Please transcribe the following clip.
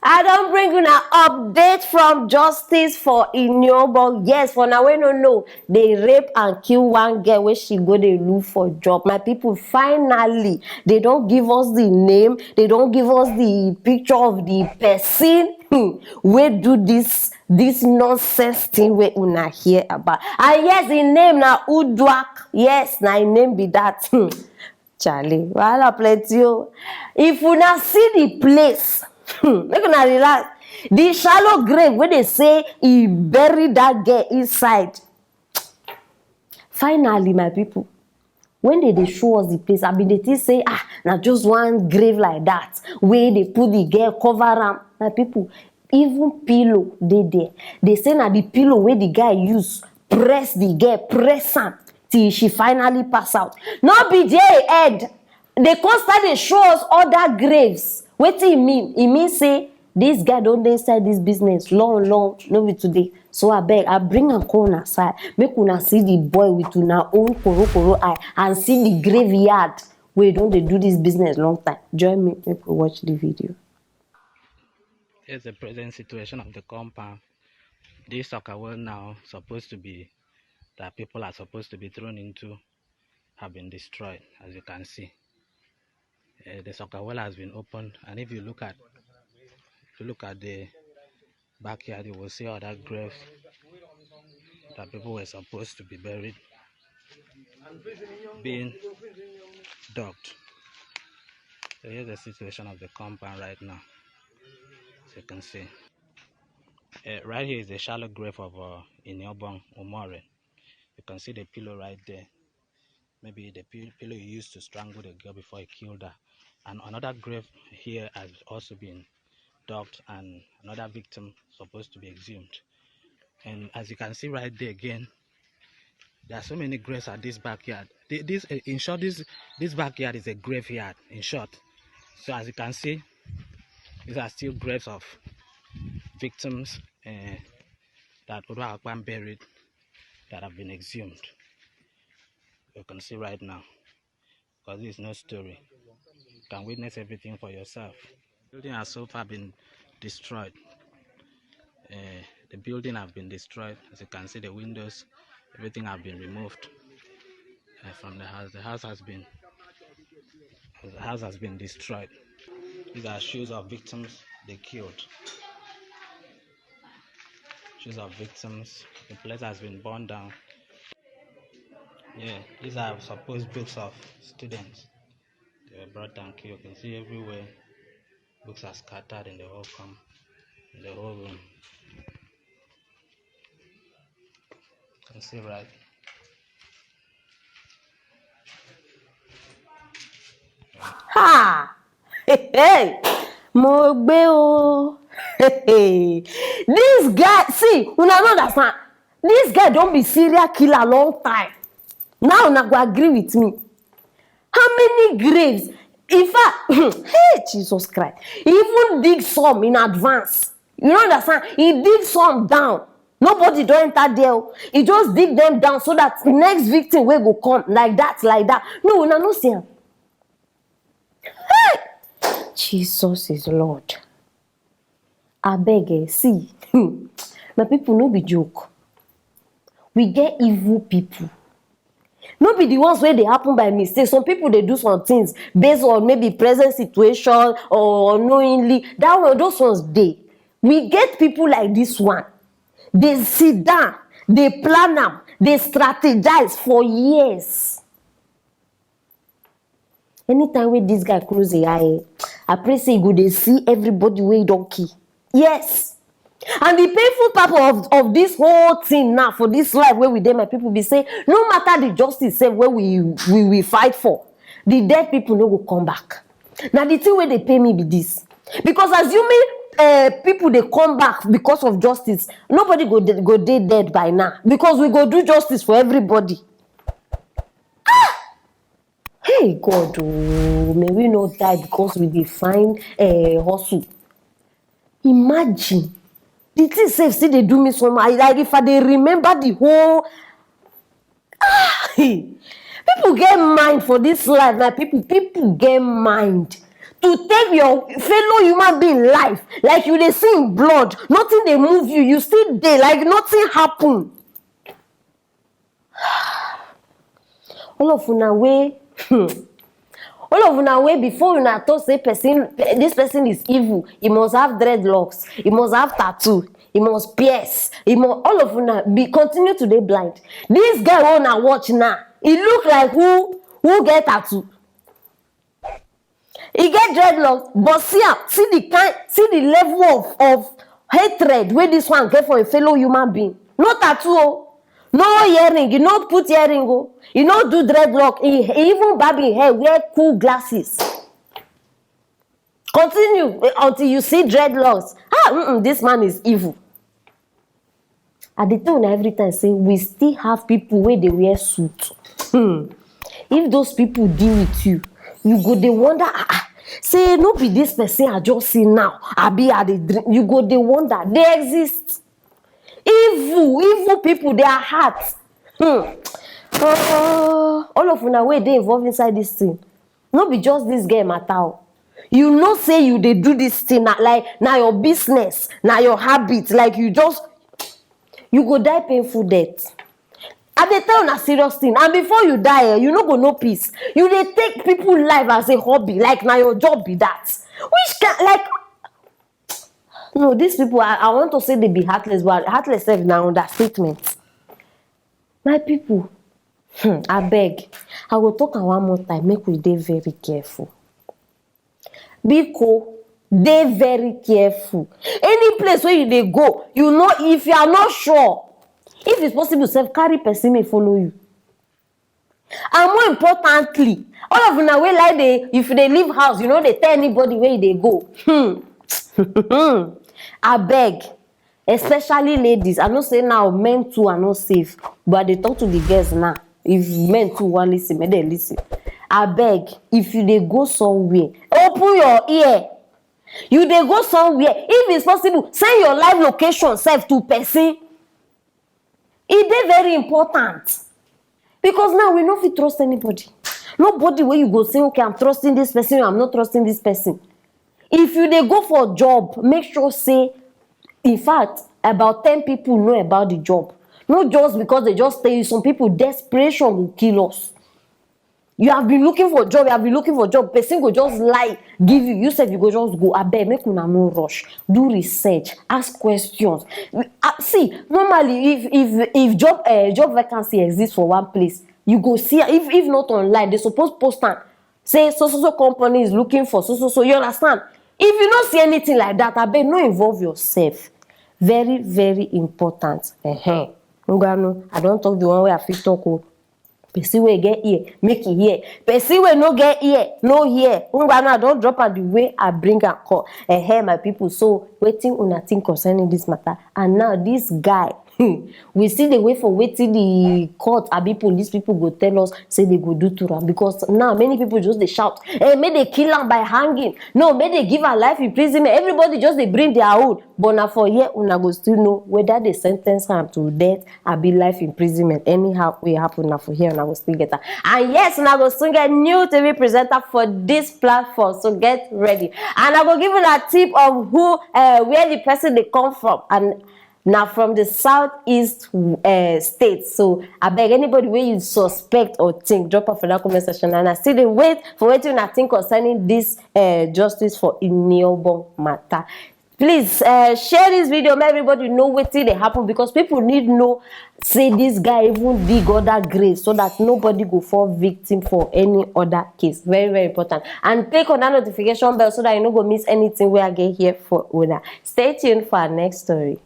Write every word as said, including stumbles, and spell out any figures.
I don bring una update from Justice for Iniobo. Yes, for una wey no know, dey rape and kill one girl wey she go dey look for job. My people, finally, they don give us the name, they don give us the picture of the person, hmm, wey do this this nonsense thing wey una hear about. And yes, im name na Uduak. Yes, na im name be that. Hmm. Charlie, wahala plenty o. If una see the place, hmm, make una relax. The shallow grave wey dey say e bury that girl inside. Finally, my people, when they dey show us the place, I bin dey think say, ah, na just one grave like that wey dey put the girl, cover am. My people, even pillow dey there. They say na the pillow wey the guy use press the girl, press am till she finally pass out. No be there e end. They come start dey show us other graves. Wetin e mean? E mean say this guy don dey inside this business long long, no be today. So abeg, I bring am come una side, make una see the boy with una own korokoro eye and see the graveyard wey don dey do this business long time. Join me, make we watch the video. Here's the present situation of the compound. This soccer well now supposed to be that people are supposed to be thrown into have been destroyed, as you can see. Uh, the soccer well has been opened, and if you look at if you look at the backyard, you will see other graves that people were supposed to be buried being dug. So here's the situation of the compound right now. As you can see, uh, right here is the shallow grave of uh, Inyobong Umore. You can see the pillow right there. Maybe the pillow he used to strangle the girl before he killed her. And another grave here has also been dug, and another victim supposed to be exhumed. And as you can see right there again, there are so many graves at this backyard. This, eh, in short, this this backyard is a graveyard. In short, so as you can see, these are still graves of victims uh, that Oduakpan buried that have been exhumed. You can see right now, because this is no story. You can witness everything for yourself. The building has so far been destroyed. Uh, the building have been destroyed. As you can see, the windows, everything have been removed uh, from the house. The house has been the house has been destroyed. These are shoes of victims they killed. Shoes of victims. The place has been burned down. Yeah, these are supposed books of students. They were brought down. You can see everywhere. Books are scattered in the whole com in the whole room. You can see, right? Ha! Hey, hey. Mo gbé o. Hey, hey. This guy, see, una no understand. This guy don be serial killer long time. Now una go agree with me. How many graves? In fact, hey, Jesus Christ. He even dig some in advance. You no understand? He dig some down. Nobody don enter there o. He just dig them down so that next victim wey go come like that, like that. No, una no see am. Hey! Jesus is Lord. Abeg, eh, see, hmm, my people, no be joke. We get evil people. No be the ones wey dey happen by mistake. Some people dey do some things based on maybe present situation or unknowingly. That one, those ones dey. We get people like this one. They sit down, they plan am, they strategize for years. Anytime wey this guy close him eye, I pray say he go dey see everybody wey he don kill. Yes. And the painful part of, of this whole thing now for this life wey we dey, my people, be say no matter the justice sef wey we we we fight for, the dead people no go come back. Na the thing wey dey pain me be this, because assuming uh, people dey come back because of justice, nobody go dey, go dey dead by now because we go do justice for everybody. Hey God, oh, may we not die because we dey find uh, hustle. Imagine, the thing sef still dey do me some. I like if I dey remember the whole. Ah, people get mind for this life, my people. People get mind. to take your fellow human being life, like you dey see im blood, nothing dey move you, you still dey like nothing happen. All of una wey all of una wey before una talk say person, this person is evil, he must have dreadlocks, he must have tattoo, he must pierce, he must, all of una be continue to dey blind. This guy wey una watch now, he look like who who get tattoo. He get dreadlocks, but see am, see the kind, see the level of of hatred wey this one get for a fellow human being. No tattoo o, no earring, he no put earring o, he no do dreadlock, he, he even barb him hair, wear cool glasses. Continue, eh, until you see dreadlocks. Ah, mm-mm, this man is evil. I dey tell una every time say we still have people wey dey wear suit. Hmm. If those people deal with you, you go dey wonder, ah, ah, say no be this person I just see now, abi I dey dream. You go dey wonder. They exist. Evil, evil people, their heart. Hmm. Oh, all of una wey dey involved inside this thing, no be just this girl matter o. You know say you dey do this thing, na like na your business, na your habit, like you just, you go die painful death. I dey tell una serious thing, and before you die, eh, you no go know peace. You dey take people life as a hobby, like na your job be that. Which kind, like, no, these people, I, I want to say they be heartless, but heartless sef na understatement. My people, hmm, abeg, I go talk am one more time, make we dey very careful. Biko, dey very careful. Any place wey you dey go, you know, if you are not sure, if it's possible, sef, carry person may follow you. And more importantly, all of una wey like dey, if you dey leave house, you no dey tell anybody where you dey go. Hmm. Abeg, especially ladies. I know say now men too are not safe, but I dey talk to the girls now. If men too wan listen, make dem listen. Abeg, if you dey go somewhere, open your ear. You dey go somewhere, if it's possible, send your live location sef to person. E dey very important, because now we no fit trust anybody. Nobody wey you go say, okay, I'm trusting this person, I'm not trusting this person. If you dey go for job, make sure say, in fact, about ten people know about the job. Not just because they just tell you. Some people, desperation will kill us. You have been looking for job, you have been looking for job, person go just lie give you, you sef you go just go. Abeg, make una no rush, do research, ask questions. Ah, see, normally, if if if job, uh, job vacancy exists for one place, you go see, if if not online, they suppose post am, say so so so company is looking for so so so. You understand? If you no see anything like that, abeg, no involve yourself. Very, very important. Uh-huh. Ngwanu, I don talk the one wey I fit talk o. Person wey get ear, make e hear. Person wey no get ear, no hear. Ngwanu, I don drop am the way I bring am come. Eh, my people, so wetin una think concerning this matter? And now this guy, hmm, we still dey wait for wetin the court abi police people go tell us say they go do to am, because now many people just dey shout, "Hey, make they kill am by hanging. No, make they give am life imprisonment." Everybody just dey bring their own. But na for here una go still know whether they sentence am to death abi life imprisonment. Anyhow wey happen, na for here una go still get am. And yes, una go still get new T V presenter for this platform, so get ready. And I go give una tip of who, uh, where the person dey come from, and na from the southeast, uh, state. So abeg, anybody wey you suspect or think, drop am for that comment section. And I still dey wait for wetin una think concerning this, uh, justice for Iniobong matter. Please, uh, share this video, make everybody know wetin dey happen, because people need know say this guy even dig other grave, so that nobody go fall victim for any other case. Very, very important. And click on that notification bell so that you no go miss anything wey I get here for una. Stay tuned for our next story.